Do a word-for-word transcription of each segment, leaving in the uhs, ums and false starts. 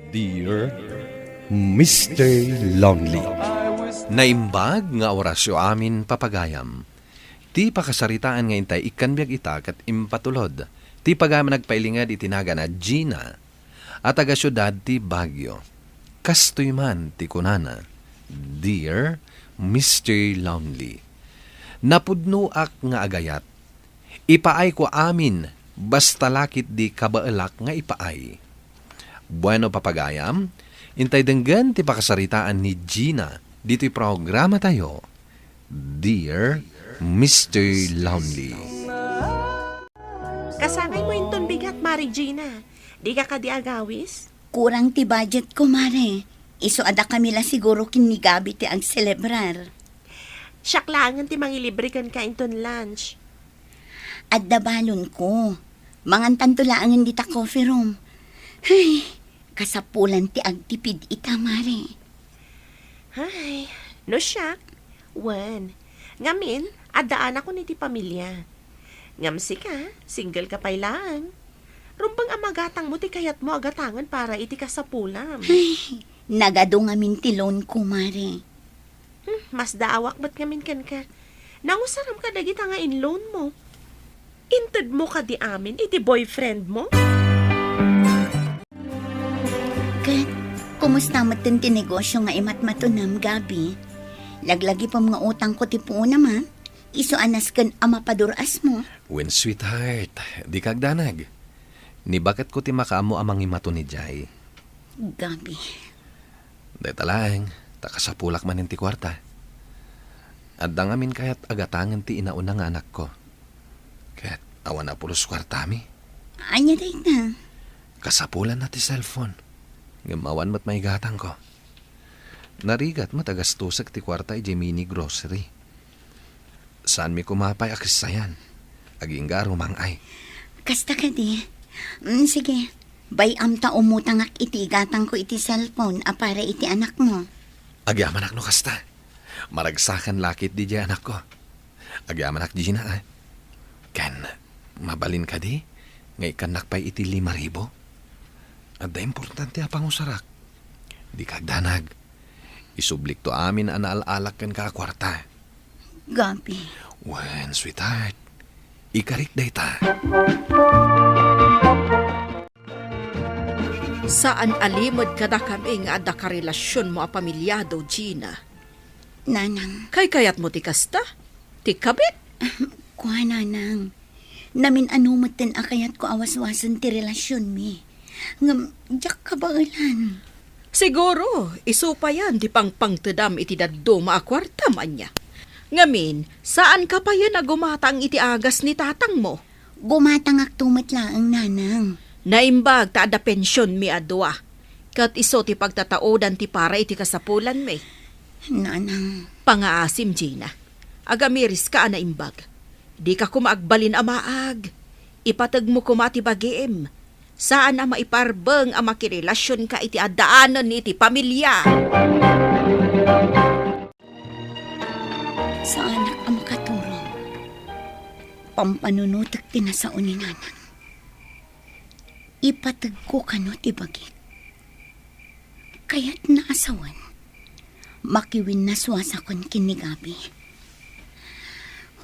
Dear Mister Lonely. Naimbag nga orasyo amin, papagayam. Ti pakasaritaan nga intay ikkan biag ita ket impatulod ti pagayam a nagpailinged iti nagan a Gina a taga-siudad ti Baguio. Kastoy man ti kunana, "Dear Mister Lonely, napudnoak nga agayat. Ipaayko amin, basta la ketdi kabaelak nga ipaay." Bueno, papagayam, intay denggen ti pakasaritaan ni Gina ditoy programatayo, Dear Mister Lonely. Kasangaymo inton bigat, Mare Gina. Dika kadi agawis? Kurang ti budget ko, Mare. Isu a dakami la siguro ken ni Gabby ti agselebrar. Siak laengen ti mangilibre kenka inton lunch. Adda balonko. Mangantanto laengen dita coffee room. Ay, kasapulan ti agtipid ita, Mare. Ay, no siak, wen. Ngamin, adda anakon iti pamilia. Ngem sika, single ka pay laeng. Rumbeng a magatangmo ti kayatmo a gatangen para iti kasapulam. Ay, nagadu ngamin ti loan ko, Mare. Hmm, masdaawak met ngamin kenka. Nangusaram kadagita nga in-loan mo. Intedmo kadi amin iti boyfriend mo? Ket, kumusta metten ti negosyo nga imatmatonam, Gabby? Laglagipem nga utangko ti puonam, a? Isu a nasken a mapadur-asmo. Wen, sweetheart, dika agdanag. Nibaketko ti makaammo a mangimaton idiay. Gabby. Dayta laeng, ta kasapulak manen ti kuarta. Adda ngamin kayat a gatangen ti inauna nga anakko. Ket awan a pulos kuartami. Ania dayta? Kasapulanna ti cellphone. Ngem awan met maigatangko. Narigat met a gastosek ti kuarta idiay mini grocery. Saanmi koma pay a kessayan. Agingga a rumang-ay. Kasta kadi. Mm, sige. Bay-am ta umutangak iti igatangko iti cellphone a para iti anakmo. Agyamanak no kasta. Maragsakan la ketdi diay anakko. Agyamanak, Gina, a. Ken, mabalin kadi nga ikkannak pay iti lima ribu? Adda importante a pangusarak. Dika agdanag. Isublikto amin a naal-alak kenka a kuarta. Gabby. Wen, sweetheart. Ikarik dayta. Saan a limed kadakami nga adda karelasionmo a pamiliado, Gina. Nanang. Kaykayatmo ti kasta? Ti kabit? Kua, Nanang. Namin-ano metten a kayatko a waswasen ti relasionmi. Ngem, diak kabaelan. Siguro, isu payen ti pangpangtedam iti dadduma a kuartam, ania. Ngamin, saanka payen a gumatang iti agas ni tatangmo? Gumatangakto met laeng, Nanang. Naimbag ta adda pensionmi a dua. Ket isu ti pagtataodan ti para iti kasapulanmi. Nanang. Pangaasim, Gina. Agamiriska a naimbag. Dika koma agbalin a maag. Ipategmo koma ti bagim. Saan a maiparbeng a makirelasionka iti addaanen iti pamilia. Saanak a makaturong. Pampanunotek ti nasao ni Nanang. Ipategko kano ti bagik. Kayatna a sawen, makiwinnaswasakon ken ni Gabby.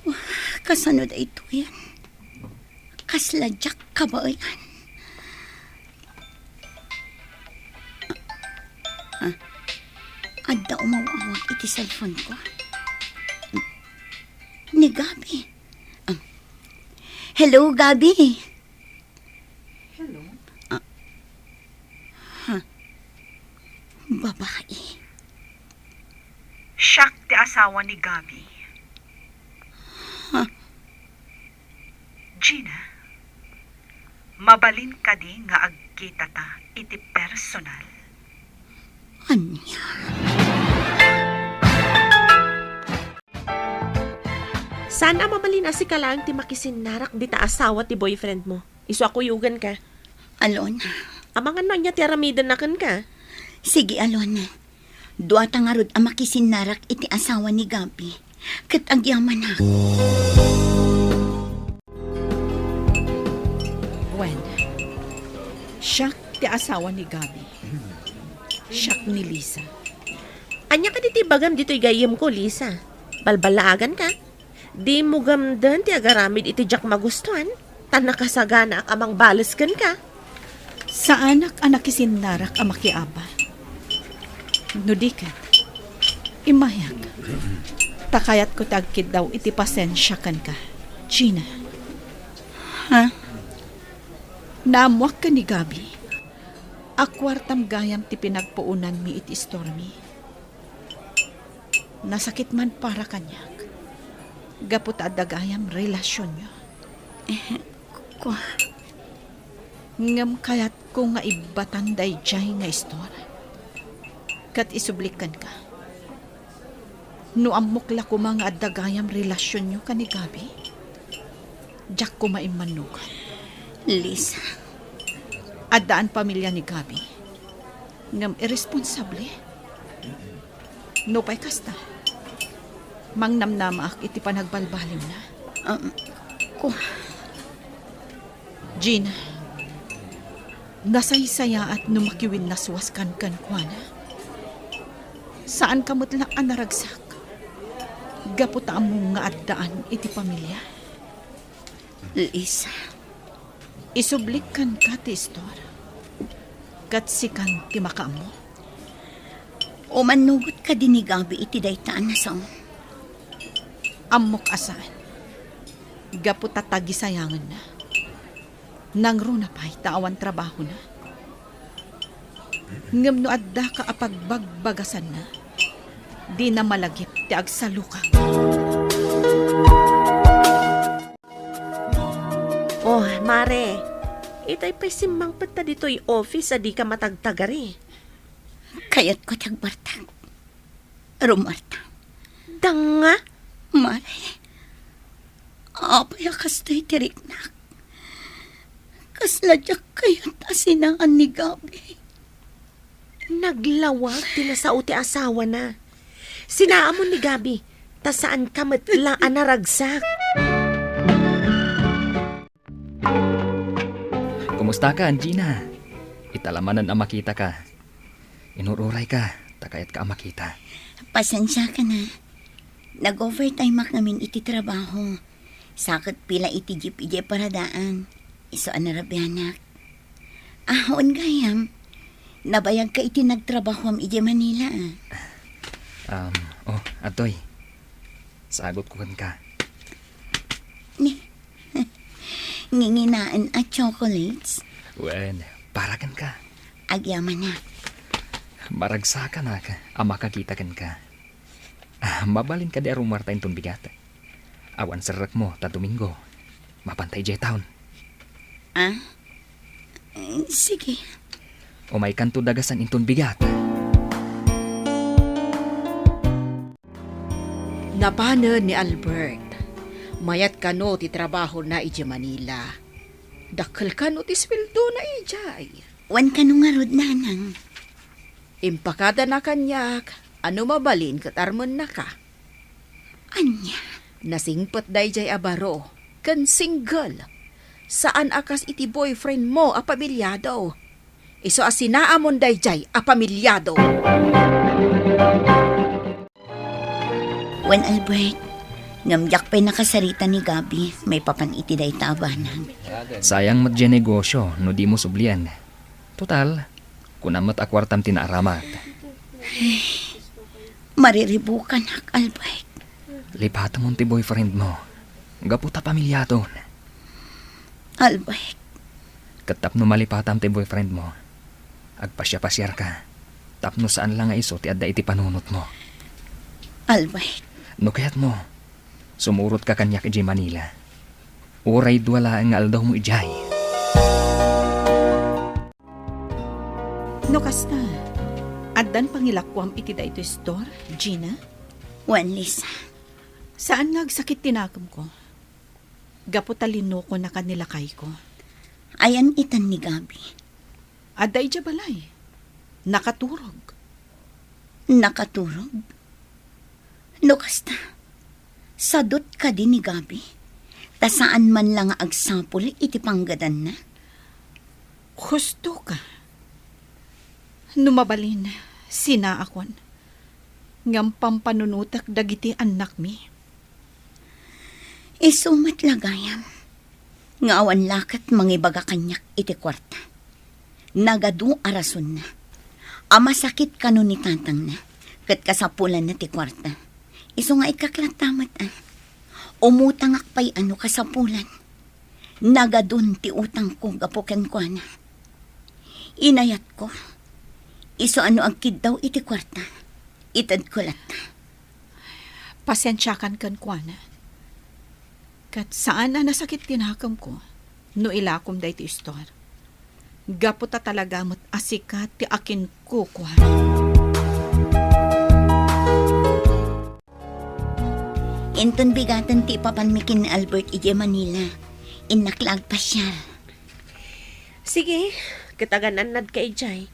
Wah, kasano daytoyen? Kasla diak kabaelan. Ah, adda umaw-awag iti cellphone ko. Ni Gabby. Ah. Hello, Gabby. Hello? Ah. Huh. Babae. Siak ti asawa ni Gabby. Huh. Gina, mabalin kadi nga agkitata iti personal? Ania? Saan a mabalin a sika laeng ti makisinnarak dita asawa ti boyfriend mo. Isu a kuyoganka. Alona. Amangan no ania ti aramidenna kenka. Sige, Alona. Duata ngarud a makisinnarak iti asawa ni Gabby. Ket agyamanak. Wen, siak ti ti asawa ni Gabby. Siak ni Lisa. Ania kadi ti ibagam ditoy gayyemko, Lisa? Balbalaaganka? Dimo gamden ti agaramid iti diak magustuan, ta nakasaganaak a mangbaleskenka. Saanak a nakisinnarak a makiabal. No di ket, immayak. Ta kayatko ti agkiddaw iti pasensia kenka, Gina. Ha? Naammoak ken ni Gabby a kuartam gayam ti pinagpuonanmi iti istormi. Nasakit man para kaniak gapu ta adda gayam relasionyo. Eh, kua. Ngem kayatko nga ibbatan daydiay nga istor. Ket isublik kenka, no ammok la koma nga adda gayam relasionyo ken ni Gabby, diak koma immannugot. Lisa. Addaan pamilia ni Gabby. Ngem irresponsable. Nupay kasta, mangnamnamaak iti panagbalbaliwna. Um, kua. Gina, nasaysayaat no makiwinnaswaskan kenkuana. Saanka met la a naragsak gapu ta ammom nga addaan iti pamilia. Lisa. Isublik kenka ti istor. Ket sikan ti makaammo. Umannugot kadi ni Gabby iti dayta a nasaom? Ammok a saan. Gapu ta tagisayangenna. Nangruna pay ta awan trabahona. Ngem no addaka a pagbagbagasanna, dina malagip ti agsalukang. Oh, Mare, itay pay simmangpet ta ditoy office a dika matagtagari. Kayatko ti agbartak. Rumarta. Danga? Mare, apay a kastoy ti riknak? Kasla diak kayat a sinaan ni Gabby. Naglawag ti nasao ti asawana. Sinaamon ni Gabby, ta saanka met la a naragsak. Kumustaka, Gina? Ita la manen a makitaka. Inur-urayka, ta kayatka a makita. Pasensiaka na. Nag-overtime-ak ngamin iti trabaho. Sa ket pila iti jeep idiay paradaan. Isu a narabianak. Ahaon gayam, nabayagka iti nagtrabahoam idiay Manila, a. Um, oh, adtoy. Sagutko kenka. Ni, nginginaen a chocolates? Wen, para kenka. Agyamanak. Maragsakanak a makakita kenka. Ah, mabalin kadi a rumarta inton bigat? Awan serrekmo ta Domingo. Mapanta idiay town. Ah? Eh, sige. Umaykanto dagasan inton bigat. Napanen ni Albert. Mayat kano ti trabahona idiay Manila. Dakkel kano ti sueldona idiay. Wen kano ngarud, nanang? Impakadana kaniak a no mabalin ket armennaka. Ania? Nasingpet daydiay a baro ken single. Saan a kas iti boyfriend mo a pamilyado. Isu a sinaamon daydiay a pamilyado. Wen, Albert, ngem diak pay nakasarita ni Gabby maipapan iti dayta a banag. Sayang met diay negosio no dimo sublien. Total, kunam met a kuartam ti naaramat. Mariribukanak, Albert. Lipatemon ti boyfriend mo. Gapu ta pamiliaton. Albert. Ket tapno malipatam ti boyfriend mo, agpasiapasiarka. Tapno saan la nga isu ti adda iti panunotmo. Albert. No kayatmo, sumurotka kaniak idiay Manila. Uray dua laeng nga aldawmo idiay. No kasta, addan pangilakuam iti daytoy store, Gina? Wen, Lisa. Saan nga agsakit ti nakemko? Gapu ta linukonaka ni lakayko. Ayan itan ni Gabby? Adda idiay balay. Nakaturog. Nakaturog? No kasta, sadut kadi ni Gabby? Ta saan man la nga agsapul iti panggadanna? Husto ka. No mabalin, sinaakon. Ngem pampanunotek dagiti annakmi. Isu met la gayam nga awan la ket mangibaga kaniak iti kuarta. Nagadu a rasonna a masakit kano ni tatangna ket kasapulanna ti kuarta. Isu nga ikkak latta met, a. Umutangak pay a no kasapulan. Nagadun ti utangko gapu kenkuana. Inayatko, isu a no agkiddaw iti kuarta, itedko latta. Pasensiakan kenkuana. Ket saan a nasakit ti nakemko no ilakom daytoy istor. Gapu ta talaga met a sika ti akinkukua. Inton bigaten ti ipapanmi ken ni Albert idiay Manila, innak la agpasiar. Sige, ket agan-annadka idiay.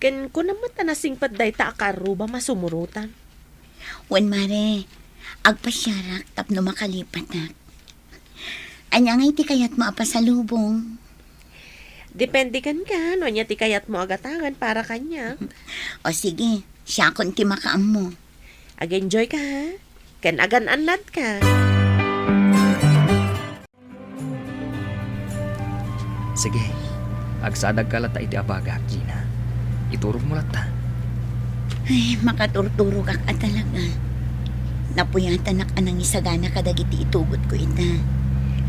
Ken kunam met a nasingpet dayta a karrubam a sumurotan. Wen, mare, agpasiarak tapno makalipatak. Ania ngay ti kayatmo a pasalubong? Depende kenka no ania ti kayatmo a gatangen para kaniak. O sige, siakon ti makaammo. Ag-enjoy ka, ha? Ken agan-annad ka. Sige, agsadagka latta iti abagak, Gina. Iturogmo latta. Ay, makaturturogak a talaga. Napuyatanak a nangisagana kadagiti itugotko ita.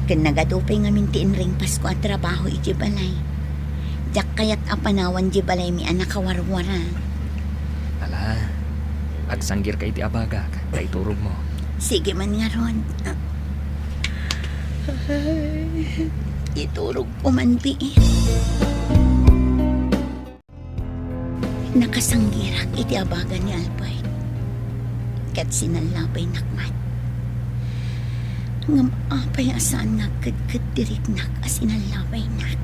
Ken nagadu pay ngamin ti inringpasko a trabaho iti balay. Diak kayat a panawan di balaymi a nakawarwara. Ala, agsanggirka iti abagak, ta iturogmo. Sige man ngarud. Ay, iturogko man diin. Nakasanggirak iti abaga ni Albert, ket sinallabaynak met. Ngem apay a saan nga agkedked ti riknak a sinallabaynak?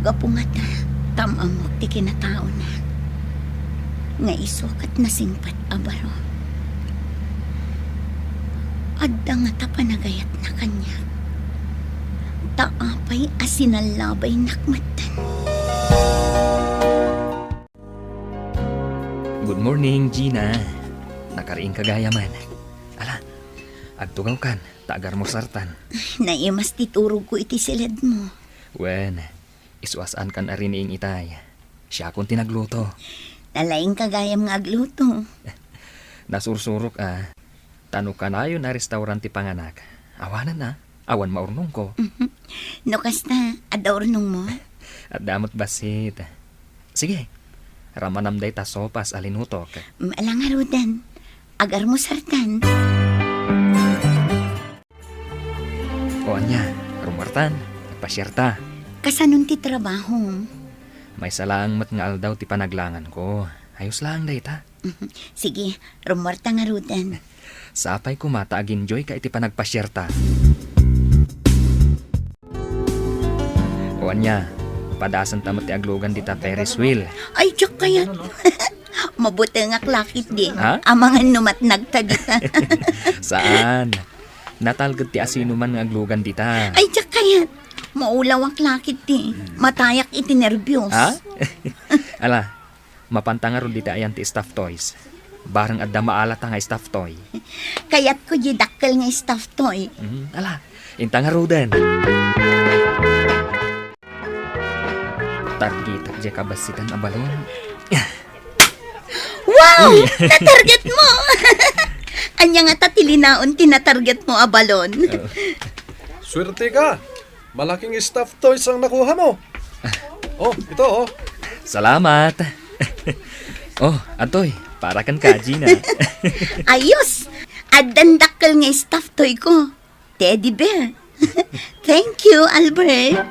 Gapu ngata, tam-ammok ti kinataona, nga isu ket nasingpet a baro. Adda ngata panagayatna kaniak? Ta apay a sinallabaynak metten? Good morning, Gina. Nakariingka gayamen. Ala, agtugawkan, ta agarmusartan. Naimas ti turogko iti siledmo. Wen, isu a saankan a riniing itay. Siakon ti nagluto. Nalaingka gayam nga agluto. Nasursurok a. Ta no kanayon a restaurant ti panganak, awanen a, awan maurnongko. Mhm. No kasta, adda urnongmo? Adda met bassit. Sige, ramanam dayta sopas a linutok. Mm, ala ngaruden. Agarmusartan. O ania, rummuartan, agpasiarta. Kasanon ti trabahom? Maysa laeng met nga aldaw ti panaglanganko. Ayos laeng dayta. Mhm. Sige, rummuarta ngaruden. Sapay koma ta ag-enjoyka iti panagpasiarta. O ania, padasenta met ti aglugan dita Ferris wheel. Ay, diak kayat. Mabutengak la ketdi. Ha? Amangan no matnagta dita. Saan? Natalged ti asinoman nga aglugan dita. Ay, diak kayat. Maulawak la ketdi. Matayak iti nerbios. Ha? Ala, mapanta ngarud dita ayan ti stuffed toys. Bareng adda maalata nga stuffed toy. Kayatko di dakkel nga stuffed toy. Mm, ala, inta ngaruden. Targetak diay kabassitan a balon. Wow! Uy! Natargetmo! Ania ngata ti linaon ti natargetmo a balon? Suerteka! Malaking stuffed toys ang nakuha mo. Oh, ito, oh. Salamat. Oh, adtoy, para kenka, Gina. Ayos! Addan dakkel nga stuffed toy ko. Teddy bear. Thank you, Albert.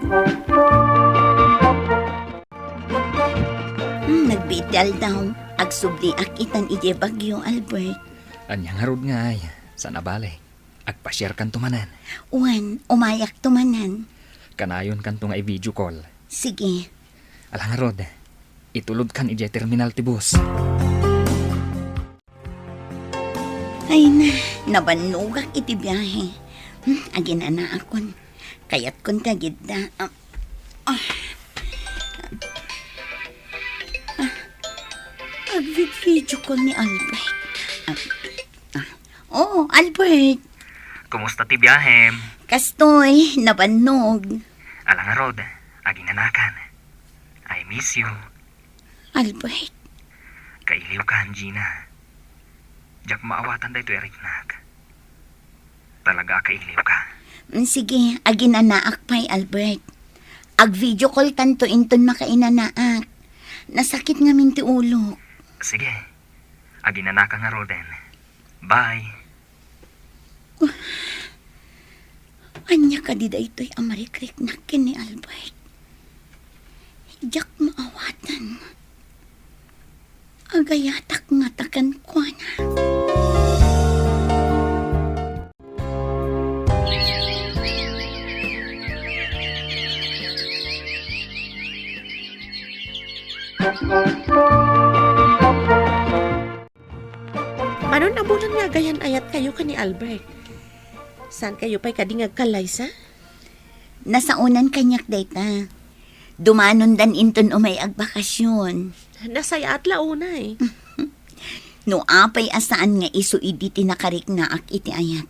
Hmm, nagbiit ti aldaw. Agsubliak itan idiay Baguio, Albert. Ania ngarud ngay, saan a bale. Agpasiarkanto manen. Wen, umayakto manen. Kanayonkanto nga i-video call. Sige. Ala ngarud, itulodkan idiay terminal ti bus. Ay na, nabannogak iti biahe. Hmm, aginanaakon. Kayatkon ti agidda. Ah, ah. Nag-video call ni Albert. Ah, ah. Oh, Albert. Kumusta ti biahem? Kastoy, nabannog. Ala ngarud, aginanakan. I miss you. Albert. Kailiwkan, Gina. Diak maawatan daytoy a riknak. Talaga a kailiwka. Mm, sige, aginanaak pay, Albert. Ag-video call tanto inton makainanaak. Nasakit ngamin ti ulok. Sige. Aginanaka ngaruden. Bye. Ania kadi daytoy a marikriknak ken ni Albert? Diak maawatan. Agayatak ngata kenkuana. Mano a bulan nga agayan-ayatkayo ken ni Albert? Saankayo pay kadi nga agkallaysa? Nasaonan kaniak dayta. Dumanondan inton umay agbakasyon. Nasayaat la unay. No apay a saan nga isu idi ti nakariknaak iti ayat.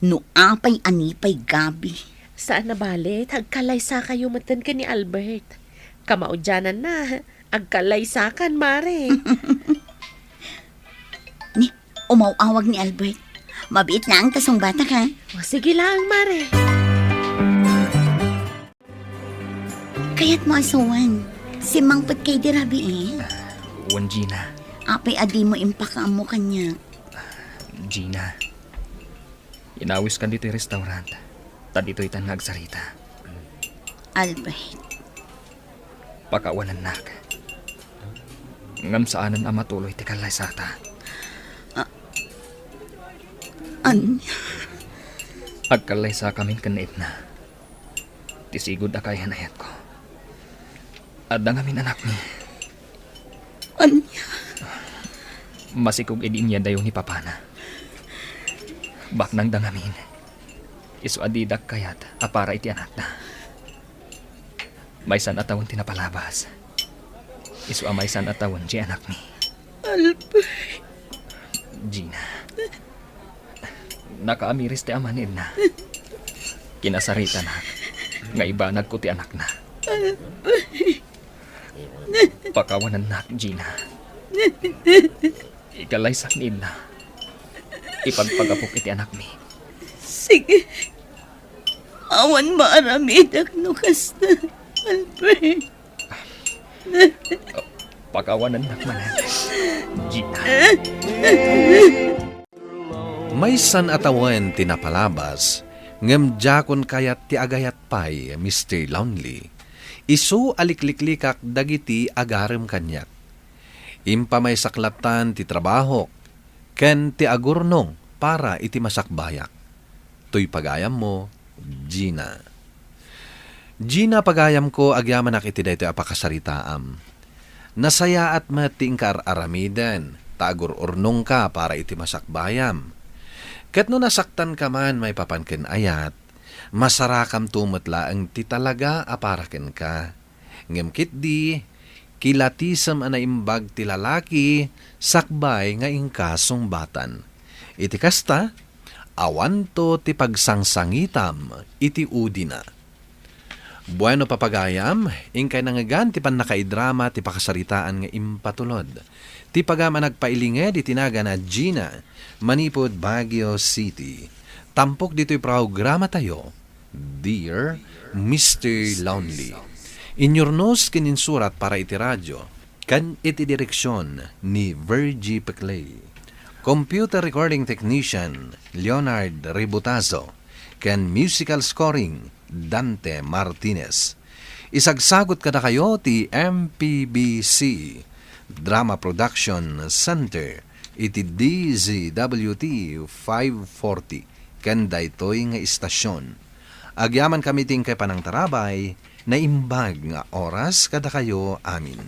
No apay a ni pay gabi. Saan a bale, agkallaysakayo metten ken ni Albert. Kamaudiananna, agkallaysakan, Mare. Ni, umaw-awag ni Albert. Mabiit laeng ta sungbatak, ha? O, sige laeng, Mare. Kayatmo a suwen, simmangpetkay idi rabii? Wen, Gina. Apay a dimo impakaammo kaniak? Gina, inawiskan ditoy restaurant. Ta ditoytan nga agsarita. Albert. Pakawanennak. Ngem saanen a matuloy ti kallaysata. A-, ania? Agkallaysakamin ken ni Edna. Ti sigud a kaayan-ayatko. Adda ngamin anakmi. Ania? Masikog idi inyadayo ni papana. Baknangda ngamin. Isu a didak kayat a para iti anakda. Maysan a tawen ti napalabas. Isu a maysan a tawen ti anakmi. Albert. Gina. Nakaamiris ti ama ni Edna. Kinasaritanak nga ibanagko ti anakna. Albert. Pakawanennak, Gina. Ikallaysak ni Edna. Ipagpagapok iti anakmi. Sige. Awan maaramidek no kasta, Albert. Pakawanennak manen, Gina. Maysan a tawen ti napalabas, ngem diakon kayat ti agayat pay, Mister Lonely. Isu a likliklikak dagiti agarem kaniak. Impamaysak lattan ti trabahok ken ti agurnong para iti masakbayak. Toy pagayammo, Gina. Gina, pagayamko, agyamanak iti daytoy a pakasaritaam. Nasayaat met ti inkaar-aramiden, ta agur-urnongka para iti masakbayam. Ket no nasaktanka man maipapan ken ayat, masarakamto met laeng ti talaga a para kenka. Ngem ketdi, kilatisem a naimbag ti lalaki sakbay nga inka sungbatan. Iti kasta, awanto ti pagsangsangitam iti udina. Bueno, papagayam, inkay nangngegan ti pannakaidrama ti pakasaritaan nga impatulod. Ti pagayam a nagpailinged iti nagan a Gina, manipud Baguio City. Tampok ditoy programatayo, Dear Mister Lonely. Inyurnos ken insurat para iti radio, ken iti direksion ni Virgie Peclay. Computer recording technician, Leonard Ributazo, ken musical scoring, Dante Martinez. Isagsagut kadakayo ti M P B C Drama Production Center iti D Z W T five forty ken daytoy nga istasion. Agyamankami ti inkay panangtarabay, naimbag nga oras kadakayo amin.